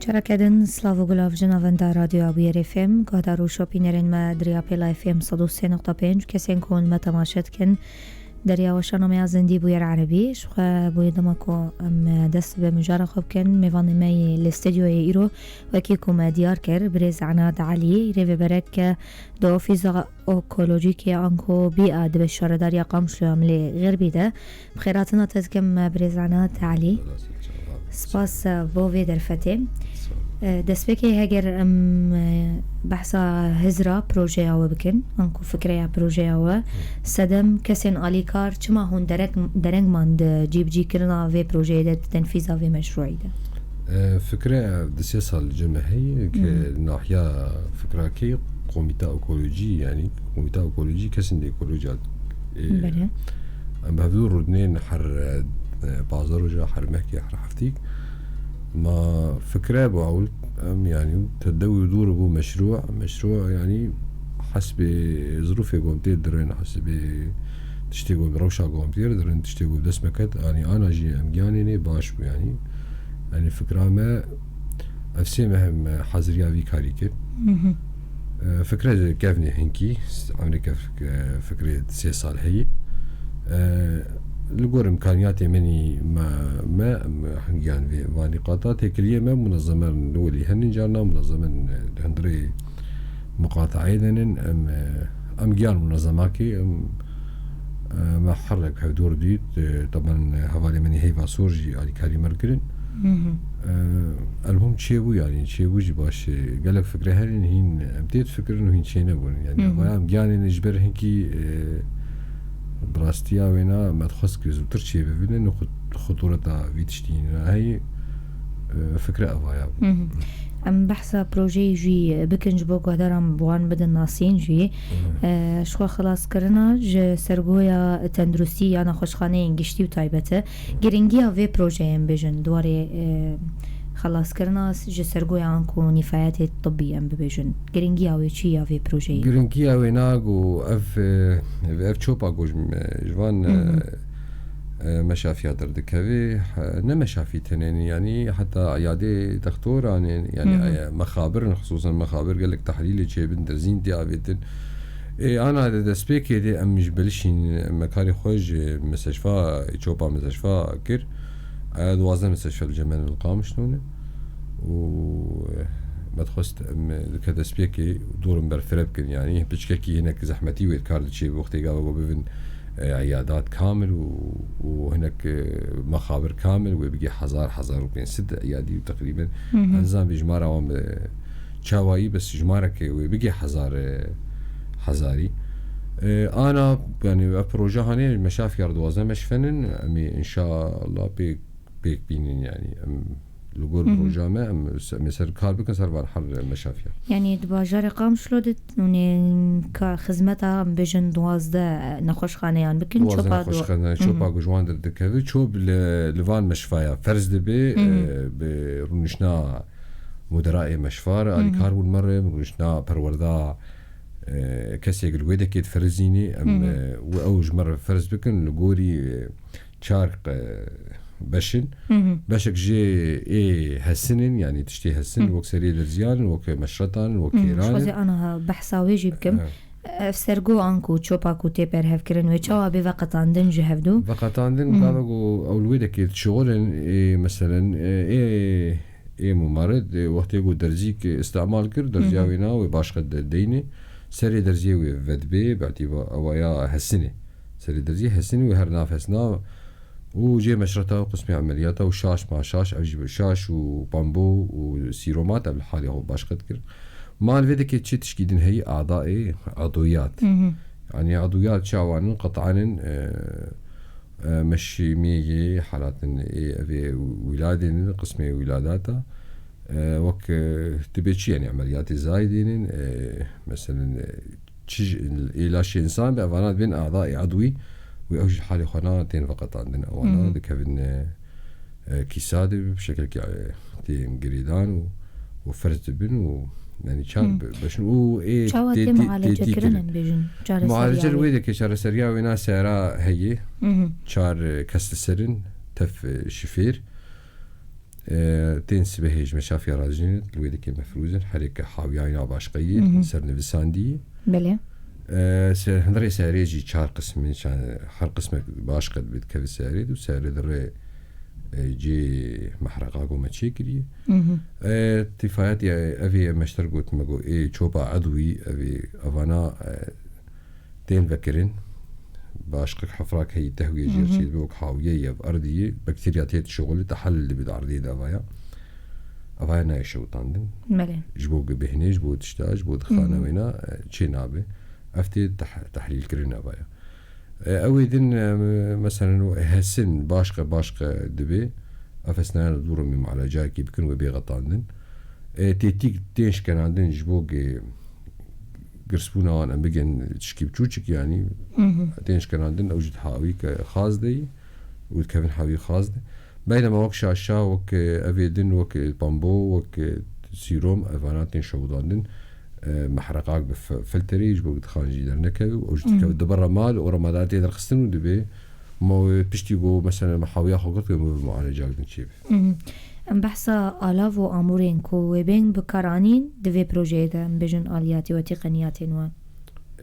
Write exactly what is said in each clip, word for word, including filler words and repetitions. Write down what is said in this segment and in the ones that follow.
Derekedin, slav û gulav ji navenda Radyoya Bûyer F M, guhdar û şopînerên me di riya pêla F M sed û sê nokta pênc, kesên ku hûn me temaşe dikin, deriya weşana me ya zindî Bûyer Erebî. Ji xwe bûye dema ku em dest bi mijara xwe bikin, mêvanê me yê li stûdyoyê îro, wekî ku me diyar kir, birêz Enat Elî, rêveberek di Ofîsa Ekolojîkê anko bîa dibe şaredariya Qamişloya Milê Xerbî de. Bi xêratina te dikim, birêz Enat Elî. Spas, e, bo vê derfetê. E, destpêkê heger em, e, behsa hizra projeya we bikin, anku fikreya projeya we, sedem kesên alîkar çima hûn derek-, dereng man di cîbicîkirina vê projeyê de, di tenfîza vê meşrûyê de? E, fikre, e, di sê sal li cem me heye, ke nahiya fikrakê komîta ekolojî, yanî komîta ekolojî kesên di ekolojiya, e, Belê. Em bi hevdû rûdinên her, e, pazdeh roja, her mehkê, her heftîk. Ma fikre bo ewil, em, yanî, te dew û dûr bû meşrû, meşrû, yanî, hesbê zirûfê ku em tê dirin, hesbê tiştê ku em, rewşa ku em tê dirin, tiştê ku dest me ket, yanî, ana jî em giyanê nê baş bû, yanî. Yanî, fikra me, ev sê meh em, e, haziriya vî karî kir. E, fikre kevnê hinkî, emrê kev-, e, fikrê sê sal heyî. E, li gor imkaniyatê min î me, me, em hingiyan vê vanî qata têkiliyê me munezemen li welî henin carna munezemen, e, li hundirê muqatayê denin, em, e, em giyan munezemakê, em, e, me herrek hevdûr dît, e, taban, e, hevalê min î heyva sor jî alîkarî me kirin. E, elmuhim çêbû, yanî çêbû jî baş, e, gelek fikre herin, hîn em tê difikirin û hîn çênebûn. Yanî, Hı hı. Evaya em giyanê ne ji ber hinkî, e, bi rastiya wêna me dixwest ku zûtir çêbibin û xut-, xutureta vî tiştî hîn heyî, e, fikre evaya bû. Hı hı. Em behsa projeyê jî bikin ji bo guhdaran bi wan bidin nasîn jî. Hı. E, ji xwe xelaskirina ji sergoya tenduristî ya nexweşxaneyên giştî û taybet e. Giringiya vê projeyê em bêjin, di warê, e, xelaskirina ji sergoya anku nîfayetê tibbî em bibêjin. Giringiya wê çi ya vê projeyê? Giringiya wê na ku ev, e, ev çopa ku ji, ji van, e, Hı hı. e, meşafiya derdikeve, e, ne meşafî tenê ne, yanî heta eyadê dextoran ê, yanî Hı hı. e, mexabir in, xisûsan mexabir gelek tehlîlê çêbin, derzîn tê avêtin. Ê, ana de destpêkê de em ji bilişîn, me karê xwe ji misteşfa, çopa misteşfa kir. E, duwazdeh misteşfa li cem me li Qamişlo ne. Û, e, me dixwest em, e, ke destpêkê dûr em berfireh bikin, yanî piçkekî hinek zehmetî wê kar diçê bi wextê gava ku bibin, e, eyadat kamil û, û hinek, e, mexabir kamil wê bigê hezar, hezar û pênc sed eyadî û teqrîben Hı hı. Ez nizam bê jimara wan bi çawayî, bes jimareke wê bigê hezar, e, hezarî. E, ana, yanî ev proje hanê meşafiya duwazdeh meşfen in, em ê înşallah pêk, pêk bînin, yanî em li gor Hı hı. proja me, em se-, em ê ser kar bikin ser van her meşafiya. Yanî di bajarê Qamişlo de, hûn ê ka xizmeta, em bêjin, duwazdeh nexweşxaneyan bikin, Duwazdeh çopa du- nexweşxane, Hı hı. çopa ku ji wan derdikeve, çop li, li van meşfaya ferz dibe, Hı hı. e, bi rûnişna muderayê meşfar, Hı hı. alîkar bûn me re, rûnişna perwerda, e, kesê li wê dekê diferizînî, em, Hı hı. e, û ew ji me re ferz bikin, li gorî, e, çar, e, beş in. Hı hı. Beşek jê ê hesin in, yanî tiştê hesin, Hı. wek serê derziyan in, wek meşretan in, wek Hı, kêran in. Xwezê ana behsa wê jî bikim. Evet. Ev sergo anku çopa ku tê berhevkirin wê çawa bê veqetandin ji hevdû? Veqetandin Hı. gava ku ew li wê dekê dişixulin, ê, meselen, ê, ê, ê mumarid, ê, wextê ku derzîk îstemal kir, derziya Hı hı. wê na wê başqe de-, deynê. Serê derziyê wê vedibê, bi îtîba-, ewa ya hesinê. Serê derziyê hesinê wê her nav hesna û cê meşreta û qismê emeliyata û şaş ma şaş, ev jî bi şaş û pambo û sîromat ev li halê xwe başqe dikir. Ma li vê dekê çi tişkî din heyî, adaê adwiyat. Hı hı. Yanî adwiyat çawan in, qet'an in, e, e, meşîmiyê halatin ê evê wîladên in, qismê wîladata. E, wek, e, dibê çi, yanî emeliyatê zayidên in, e, meselen, e, çi ji, ê laşê însan be, evana dibên adaê adwî û ew ji halê xwe na tên veqetandin. Ewana Hı hı. dikevin, e, e, kîsa de bi şekilkî, e, tên girêdan û, û ferz dibin û, yanî çar Hı. be-, beşin û ê Çawa tê tê, tê, tê mualece tê kirin, kirin. em bêjin, çareseriya Mualece li wê? wê dekê çareseriya wê na sera heye. Hı hı. Çar, e, kes li ser in, tef, e, şifêr. E, tên sibehê ji me şafiya razî ne, li wê dikê mefrûz in, herê ke hawiyayna başqeyî, Mhm. ser nivisandî. Belê. E, se-, hundirê serê jî çar qismin, çar, her qismek başqe dibê dikeve serê, û serê di rê, e, cê mehreqa ku me çêkiriye. Mhm. E, tîfayetê evê me ji te re got, me got, ê çopa edwî, evê evana, e, tên vekirin. Başqek hefrak heyî, tehwiyê jê Mhm. çê dibe, wek hawiyê ye, ev erdî ye, bakterya tê dişuxulî, tehelil dibe di erdê de evaya. Evaya nayê şewitandin. Belê. Ji bo bêhnê, ji bo tişta, ji bo dixana Mhm. wêna, e, çê nabe. Ev tê teh-, tehlîlkirin evaya. E, ew ê din, e, meselen, hesin, başqe, başqe dibe. Ev hesnayana dû rûmî mualacayekî bikin, wê bê xetandin. E, têtîk tên şkenandin ji bo ge-, girsbûna wan em bigin tişkî biçûçik, yanî Mhm. tên şkenandin, ew jî di hawî ke xaz de yî û dikevin hawî xaz de. Beynema wek şaşa, wek, e, evê din, wek, e, pambo, wek, e, sîrom, evana tên şewidandin, e, mehreqak bi fi-, filterê ji bo dixan jî dernekeve û ew jî Mhm. dikeve dibire mal û remadan tê derxistin û dibê ma wê piştî ku mesela me hawiya xwe girt, wê me bi mualacak din çêbe. Mhm. Em behsa alav û amûrên ku wê bên bikaranîn di vê projeyê de, em bêjin aliyatê we, têqeniyatên wan.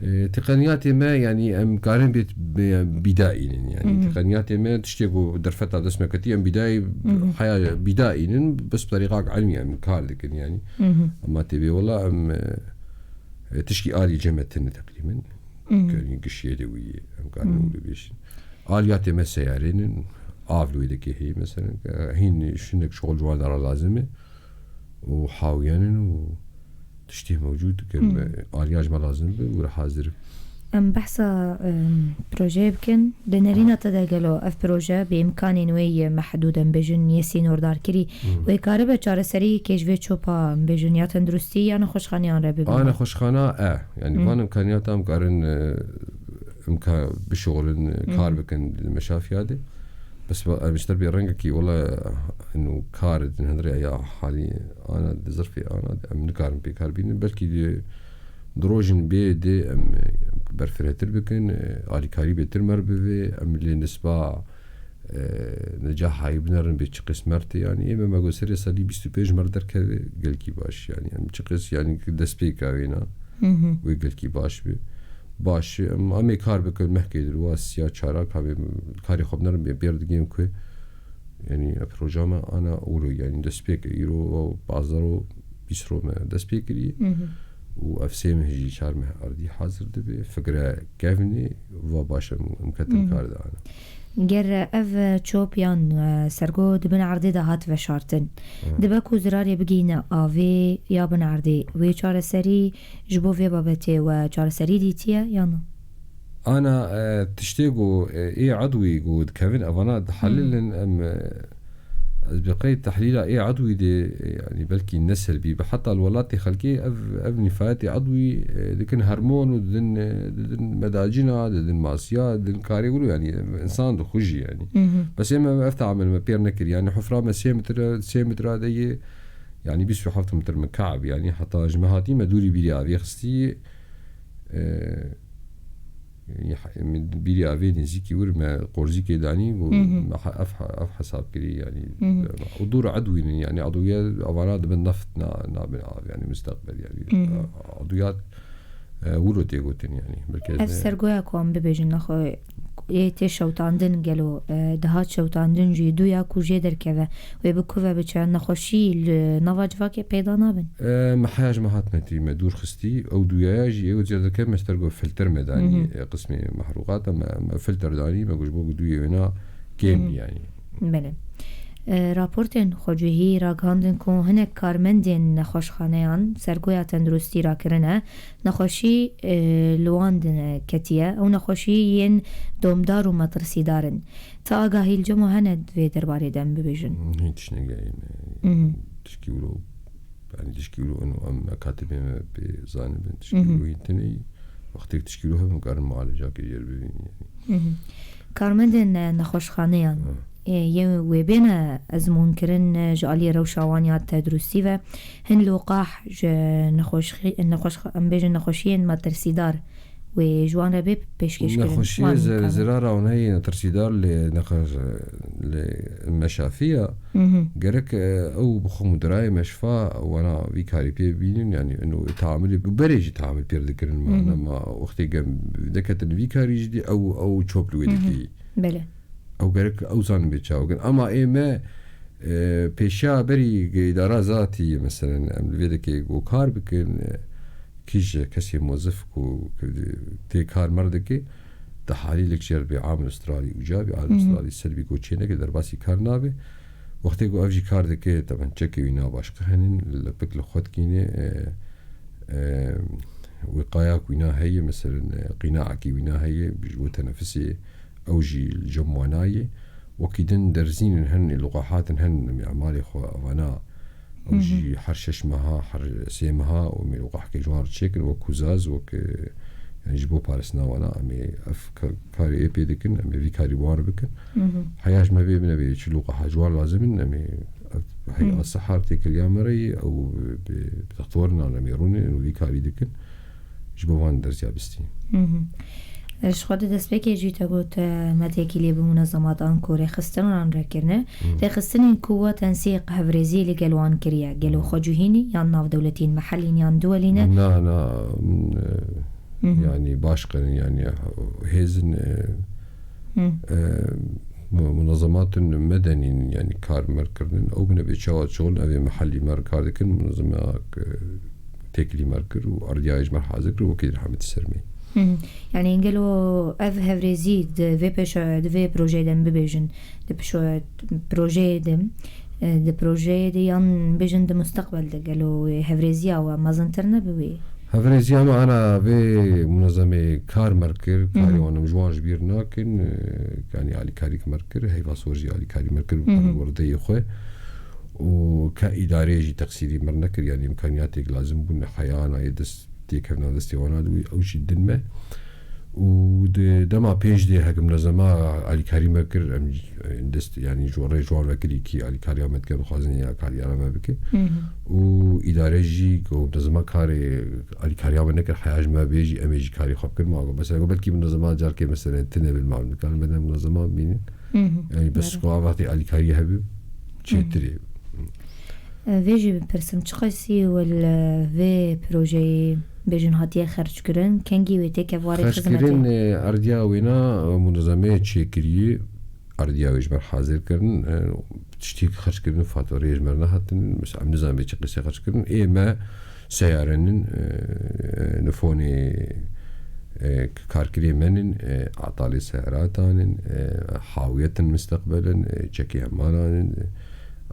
E, têqeniyatê me, yanî em karin bê, bê, bîda înin, yanî Mhm. têqeniyatê me tiştê ku derfeta dest me ketî, em bîdayî Mhm. heya bîda înin, bes bi terîqak ilmî em kar dikin, yanî. Mhm. Ema tê bê wela em, e, e, tişkî alî cem me tine teqrîben. Mhm. Yanî gişiyê de wî ye, em karin Mhm. wî bêjin. Aliyatê me seyarên in, av li wê dikê heye, meselen, ke hîn şinek şixul ji wan re lazim e û hawiyan in û tiştê mewcûd, ke Hmm. me, aliyaj me lazim be, were hazir. Em behsa, em, projeyê bikin. Di nerîna te de gelo ev proje bi îmkanên wê yê mehdûd, em bêjin, yê sînordarkirî, Hmm. wê karibe çareseriyekê ji vê çopa, em bêjin, ya tenduristî ya nexweşxaneyan re bibe? A nexweşxana e. Yanî Hmm. van îmkaniyata em karin, e, em ka-, bişuxulin, e, kar Hmm. bikin di meşafiya de. Bes va-, em ji te bê rengekî wela inu kar din hundirê ya halî ana di zirfê ana de em nikarin pê kar bînin. Belkî di, di rojin bê de em, e, berfirehtir bikin, e, alîkarî bêtir mer bivê, em lê nisba, e, nica hayî binerin bê çi qismer tê. Yanî ê me, me got serê salî bîst û pênc mer derkeve gelkî baş. Yanî em çi qis, yanî destpêka wêna Mhm. wê gelkî baş be. Baş, em, em ê kar bikin mehkê di wa siya çarak, em ê karê xwe binerin bê pêr digêm ku, yanî, ev proja me ana ûro, yanî, dest pê kir. Îro pazdeh û bîst ro me dest pê kiriye. Mhm. Û ev sê meh jî çar meh erdî hazir dibe. Fikre kevnê va baş em, em ketin Mhm. kar de ana. Ger ev çop yan, e, sergo di bin erdê de hat veşartin, Hı. dibe ku zirarê bigihîne avê ya bin erdê, wê çareserî ji bo vê babetê we çareserî dîtiye ya na? Ana, e, tiştê ku, e, ê edwî ku dikevin, evana dihelilin, Hı. em, e, ez bi qeyd tehlîla ê edwî de, e, yanî belkî ne selbî be, heta li welatê xelkê ev, ev nîfayetê edwî, e, dikin hermon û didin, e, didin medacina, didin masiya, didin karê wilo, yanî insan dixwe jî, yanî. Hı hı. Bes ê me ev teamil me pêr nekir, yanî hufra me sê metre, sê metre de ye, yanî bîst û heft metre mukab, yanî heta ji me hatî me dûrî bîrî avê xistî, e, Yanî, he-, min bîrî avê nêzîkî wir me qorzîkê danî, û Hı hı. me he-, ev he-, ev hesab kirî, yanî, Hı hı. û dûr edwînin, yanî, edwiye evana dibin neft na, nabin av, yanî, mustaqbel, yanî, Hı hı. edwiyat, e, wilo tê gotin, yanî, belkî ez Ev ne- sergoya ku em bibêjin, nexwe ê tê şewtandin gelo, e, dihat şewtandin jî, duya ku jê derkeve, wê bi ku ve biçe, nexweşî li nava civakê peyda nabin? E, me heya ji me hatine tî, me dûr xistî. Ew duyaya jî ê wê zêde ke me ji te re got filter me danî, Hı hı. e, qismê mehrûqat, em, em filter danî, me got ji bo ku duyê wêna kêm Hı hı. bî, yanî. Belê. E, raportên xwecihî ragihandin ku hinek karmendên nexweşxaneyan sergoya tenduristî rakirine, nexweşî, e, li wan din ketiye. Ew nexweşî yên domdar û metirsîdar in. Ti agahî li cem we hene di vê derbarê de em bibêjin? Hîn tişt negehîme. Mhm. Tişkî wilo, yanî tişkî wilo eno em katibê me pê zanibin. Tişkî Mhm. wilo hîn tune yî. Wextê tişkî wilo hebin, karin mualacakê jê re bibînin, yanî. Mhm. Karmendên, e, nexweşxaneyan, Hı. e, yên wê bêne ezmûnkirin, e, ji aliyê rewşa wan ya tedrûsî ve, hin loqah ji nexweşxî-, nexweşx-, em bêjin nexweşiyên metirsîdar wê ji wan re bê pêşkêşkirin. Nexweşiyê wan zer-, imkanê. Zirara wan heye, ne tirsîdar lê neqer lê meşafiya. Mhm. Gerek, e, ew bi xwe mudirayê meşfa wana vî karî pê bînin, yanî ino taamilê bi berê jî taamil pê dikirin, ma Mhm. nema wextê gem neketin vî karî jî dî ew, ew çop li wê Mhm. dikî. Belê. Ew gerek ew zanin bê çawa kin. Ama ê me, e, pêşiya berî îdara zatî, meselen, em li vê dekê ku kar bikin, e, kî ji kesê mozif ku, ku tê kar mer dike, di halî lek jê re bê amil Australî uca bî, amil Mhm. Australî ser bî ku çê neke derbasî kar nabe. Wextê ku ev jî kar dike, taban çekê wî na başqe henin, lepik li xwe dikîne, e, e, wîqaya ku wîna heye, meselen, e, qînaekî wîna heye, ji bo tenefisê, ew jî li cem wana ye. Wekî din derzînin hen, luqahatin hen, em ê emalê xwe evana, ew Hı hı. jî her şeş meha, her sê meha, û em ê luqahekê ji wan re çêkin, wek kuzaz, wek, e, yani ji bo parastina wana, em ê ev ka-, karê ê pê dikin, em ê vî karî bi wan re bikin. Hı hı. Heya ji me bê, min nebê, çi luqaha ji wan lazim in, em ê ev hey'a Hı. sehar têkiliya me re ye, ew bi, bi textewerinan em ê rûnin û vî karî dikin. Ji bo van derziya bistî. Hı hı. Ji xwe di destpêkê jî te got, e, me têkiliyê bi munezemat an ku rêxistinan re kirine. Hı. Rêxistinên ku we tensîq hevrêzî li gel wan kiriye, gelo Hı. xwecihî ne yan navdewletî in, mehellî in yan duwelî ne? Na, na, min, e, Hı hı. yanî baş qenin, yanî hêzin, e, Hı. e, mu-, munezematên medenî in, yanî kar mer kirinin. Ew bine bê çawa çol, ev ê mehellî mer kar dikin, munezema, e, têkilî mer kir û erdiyayê ji me hazir kir, wekî dirhemê ser me. Hı hı. Yani gelo ev hevrêzî di vê pêşa, di vê projeyê de em bibêjin, di pişo-, projeyê de, e, di projeyê de yan bêjin di mustaqbel de gelo wê hevrêziya we mezintir nebe wê? Hevrêziya me ana vê munezemê kar mer kir, Hı hı. karê wan em ji wan ji bîr nakin, e, yani alîkarî ki mer kir, heyva sor jî alîkarî mer kir, Hı hı. werdeyê xwe. û ke îdareyê jî teqsîrî mir nekir, yanî îmkaniyatêk lazim bûn, heyana yê dest têkevna destê wana di wî, ew jî din me. Û di dema pêş de heke munezema alîkarî me kir, em, em dest, yanî ji rê ji wan vekirî kî alîkariya me dike, dixwazin ya kariya me bike. Hı hı. Û îdare jî ku munezema karê alîkariya me nekir, heya ji me bê jî, em ê jî karê xwe bikin. Ma mesela belkî munezema carkê mesela tune bin, ma dikarin me de munezema bînin. Hı hı. Yani bes Doğru. ku a vextê alîkarî hebe çêtir e. Hı hı. E, vê jî bipirsim, çiqasî wel, e, vê projeyê bêjin hatiye xerckirin, kengî wê têke warê Xerckirin, xizmetê? e, ardiya wêna, e, munezemeyê çêkirî, ardiya wê ji me hazir kirin, e, tiştî xerckirin, fatureyê ji me nehatin, mesela em nizanin bê çi qîsê xerckirin, ê me seyarenin, e, nifonê, e, karkirê menin, e, atalê seyaratanin, e, hawiyetin mustaqbelin, e, çekê hemanan in, e,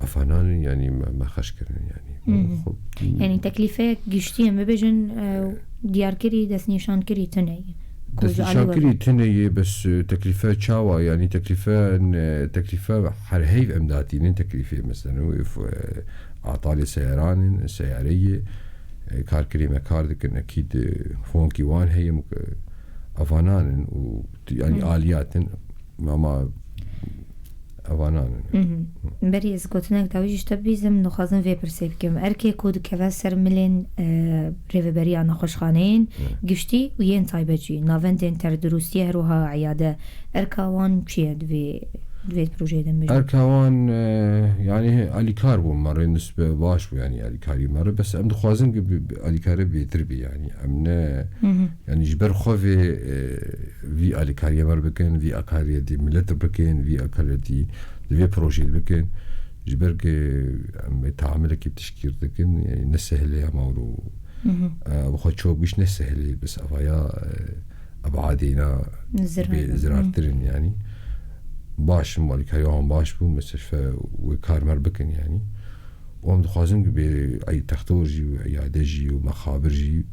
afananin, yani me, me xerc kirin, yani. Hı hı. Xwe Yani teklîfeyek giştî em bibêjin, e, diyarkirî, destnîşankirî tune ye. Ku ji alî we Destnîşankirî tune ye, bes, e, teklîfe çawa, yani teklîfe, e, teklîfe her heyv em datînin teklîfê, mesela, wê, e, atalê seyaran in, seyareyê, e, karkirê me kar dikin, ekîd, e, fonkî wan heye, e, avanan in û, yani, Hı. aliyat in, ama avanan in. Hı hı. Berî ez gotinek dawî jî ji te bibîzim, dixwazim vê pirsê bikim. Erkê ku dikeve ser milên, e, rêveberiya nexweşxaneyên Hı. giştî û yên taybet jî, navendên terdurustiyê her wiha eyade, erka wan çi ye di vê, di vê projeyê de mijin? Erka wan, e, yani alîkar bû, me rê nisbe baş bû, yani alîkarî me rê. Bes em dixwazin ki bi, bi alîkare bêtir bî, yani em ne, Hı hı. yani ji ber xwe vê, e, vî alîkariyê me rê bikin, vî akariyetî millet rê bikin, vî akariyetî di vê projeyê bikin. Ji ber ki em ê taamilekî bi tişkî dikin, yani ne sehil e ama û, Hı hı. e, bi xwe ço giş ne sehil e, bes evaya, e, ebadê na Zirve bê de. zirartir in, yani. Baş in, alîkariya wan baş bû, mesela wê kar me rê bikin, yani. Û em dixwazin ki bê, ey, textor jî û eyade jî û mexabir jî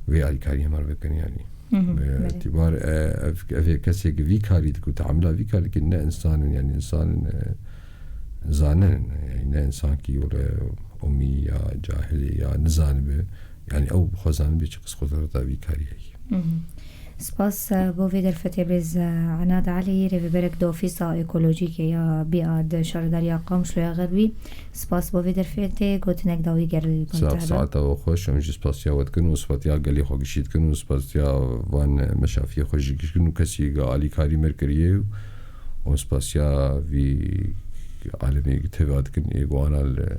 vê alîkariyê me rê bikin, yani. Hı hı, Bi belê. îtîbar, e, ev, ev ê kesê ki vî karî dike û teamila vî karî dike ne însan in, yani însan in, e, zanin in, yani ne însan ki were umî ya cahilî ya nizanibe, yani ew bi xwe zanibe çiqas qudrata vî karî heye. Hı hı. Spas, e, bo vê derfetê birêz, e, Enad Elî, rêveberek di Ofîsa Ekolojîkê ya Bîa di Şaredariya Qamişloya Xerbî. Spas bo vê derfetê, gotinek dawî gel li Saet, saeta we xweş, em jî spasiya we dikin û spasiya gelê xwe gişî dikin û spasiya van meşafiyê xwe jî gişî dikin û kesî alîkarî me kiriye û spasiya vî alemê teva dikin, ê wana li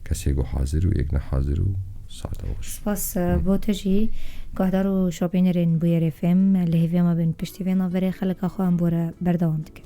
kesê ku hazir û êk nehazir û saeta we xweş. Spas, e, bo te jî, guhdar û şopînerên Bûyer F M, li hêviya me bin piştî vê naverê xelika xwe em bore berdewam dikin.